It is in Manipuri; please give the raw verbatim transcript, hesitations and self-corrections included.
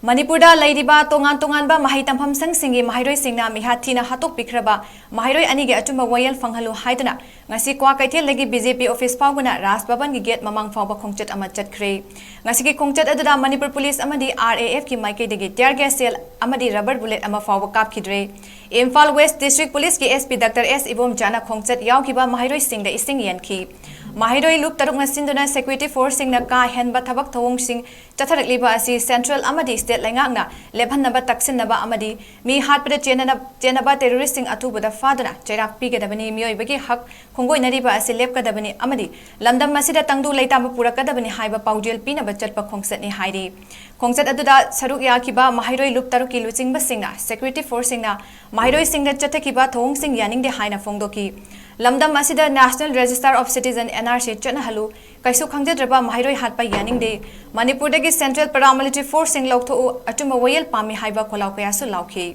ꯃꯅꯤꯄꯨꯔꯗ ꯂꯩꯔꯤꯕ ꯇꯣꯉꯥꯟ ꯇꯣꯉꯥꯟꯕ ꯃꯍꯩ ꯇꯝꯐꯝ ꯁꯪꯁꯤꯡꯒꯤ ꯃꯍꯩꯔꯣꯏꯁꯤꯡꯅ ꯃꯤꯍꯥꯠ ꯊꯤꯅ ꯍꯥꯠꯇꯣꯛꯄꯤꯈ꯭ꯔꯕ ꯃꯍꯩꯔꯣꯏ ꯑꯅꯤꯒꯤ ꯑꯆꯨꯝꯕ ꯋꯥꯌꯦꯜ ꯐꯪꯍꯜꯂꯨ ꯍꯥꯏꯗꯨꯅ ꯉꯁꯤ ꯀ꯭ꯋꯥꯀꯩꯊꯦꯜꯗꯒꯤ ꯕꯤ ꯖꯦ ꯄꯤ ꯑꯣꯐꯤꯁ ꯐꯥꯎꯕꯅ ꯔꯥꯖ ꯚꯕꯟꯒꯤ ꯒꯦꯠ ꯃꯃꯥꯡ ꯐꯥꯎꯕ ꯈꯣꯡꯆꯠ ꯑꯃ ꯆꯠꯈ꯭ꯔꯦ꯫ ꯉꯁꯤꯒꯤ ꯈꯣꯡꯆꯠ ꯑꯗꯨꯗ ꯃꯅꯤꯄꯨꯔ ꯄꯨꯂꯤꯁ ꯑꯃꯗꯤ ꯑꯥꯔ ꯑꯦ ꯑꯦꯐꯀꯤ ꯃꯥꯏꯀꯩꯗꯒꯤ tear gas shell ꯑꯃꯗꯤ rubber bullet ꯑꯃ ꯐꯥꯎꯕ ꯀꯥꯞꯈꯤꯗ꯭ꯔꯦ꯫ ꯏꯝꯐꯥꯜ ꯋꯦꯁ ꯗꯤꯁꯇ꯭ꯔꯤꯛ ꯄꯨꯂꯤꯁꯀꯤ ꯑꯦꯁ ꯄꯤ ꯗꯥꯛꯇꯔ ꯑꯦꯁ ꯏꯕꯣꯝꯆꯥꯅ ꯈꯣꯡꯆꯠ ꯌꯥꯎꯈꯤꯕ ꯃꯍꯩꯔꯣꯏꯁꯤꯡꯗ ꯏꯁꯤꯡ ꯌꯦꯟꯈꯤ꯫ ꯃꯍꯩꯔꯣꯏ ꯂꯨꯞ ꯇꯔꯨꯛꯅ ꯁꯤꯟꯗꯨꯅ security forceꯁꯤꯡꯅ ꯀꯥ ꯍꯦꯟꯕ ꯊꯕꯛ ꯊꯧꯑꯣꯡꯁꯤꯡ ꯆꯠꯊꯔꯛꯂꯤꯕ ꯑꯁꯤ central ꯑꯃꯗꯤ state ꯂꯩꯉꯥꯛꯅ ꯂꯦꯞꯍꯟꯅꯕ, ꯇꯛꯁꯤꯟꯅꯕ ꯑꯃꯗꯤ ꯃꯤ ꯍꯥꯠꯄꯗ ꯆꯦꯟꯅꯅ-, ꯆꯦꯟꯅꯕ terroristꯁꯤꯡ ꯑꯊꯨꯕꯗ ꯐꯥꯗꯨꯅ ꯆꯩꯔꯥꯛ ꯄꯤꯒꯗꯕꯅꯤ, ꯃꯤꯑꯣꯏꯕꯒꯤ ꯍꯛ ꯈꯣꯡꯒꯣꯏꯅꯔꯤꯕ ꯑꯁꯤ ꯂꯦꯞꯀꯗꯕꯅꯤ ꯑꯃꯗꯤ ꯂꯝꯗꯝ ꯑꯁꯤꯗ ꯇꯪꯗꯨ ꯂꯩꯇꯥꯕ ꯄꯨꯔꯛꯀꯗꯕꯅꯤ ꯍꯥꯏꯕ ꯄꯥꯎꯖꯦꯜ ꯄꯤꯅꯕ ꯆꯠꯄ ꯈꯣꯡꯆꯠꯅꯤ ꯍꯥꯏꯔꯤ꯫ ꯈꯣꯡꯆꯠ ꯑꯗꯨꯗ ꯁꯔꯨꯛ ꯌꯥꯈꯤꯕ ꯃꯍꯩꯔꯣꯏ ꯂꯨꯞ ꯇꯔꯨꯛꯀꯤ ꯂꯨꯆꯤꯡꯕꯁꯤꯡꯅ security forceꯁꯤꯡꯅ ꯃꯍꯩꯔꯣꯏꯁꯤꯡꯗ ꯆꯠꯊꯈꯤꯕ ꯊꯧꯑꯣꯡꯁꯤꯡ ꯌꯥꯅꯤꯡꯗꯦ ꯍꯥꯏꯅ ꯐꯣꯡꯗꯣꯛꯈꯤ꯫ ꯂꯝꯗꯝ ꯑꯁꯤꯗ National Register of Citizen, N R C, ꯆꯠꯅꯍꯜꯂꯨ, ꯀꯩꯁꯨ ꯈꯪꯖꯗ꯭ꯔꯕ ꯃꯍꯩꯔꯣꯏ ꯍꯥꯠꯄ ꯌꯥꯅꯤꯡꯗꯦ, ꯃꯅꯤꯄꯨꯔꯗꯒꯤ central paramilitary forceꯁꯤꯡ ꯂꯧꯊꯣꯛꯎ, ꯑꯆꯨꯝꯕ ꯋꯥꯌꯦꯜ ꯄꯥꯝꯃꯤ ꯍꯥꯏꯕ ꯈꯣꯜꯂꯥꯎ ꯀꯌꯥꯁꯨ ꯂꯥꯎꯈꯤ꯫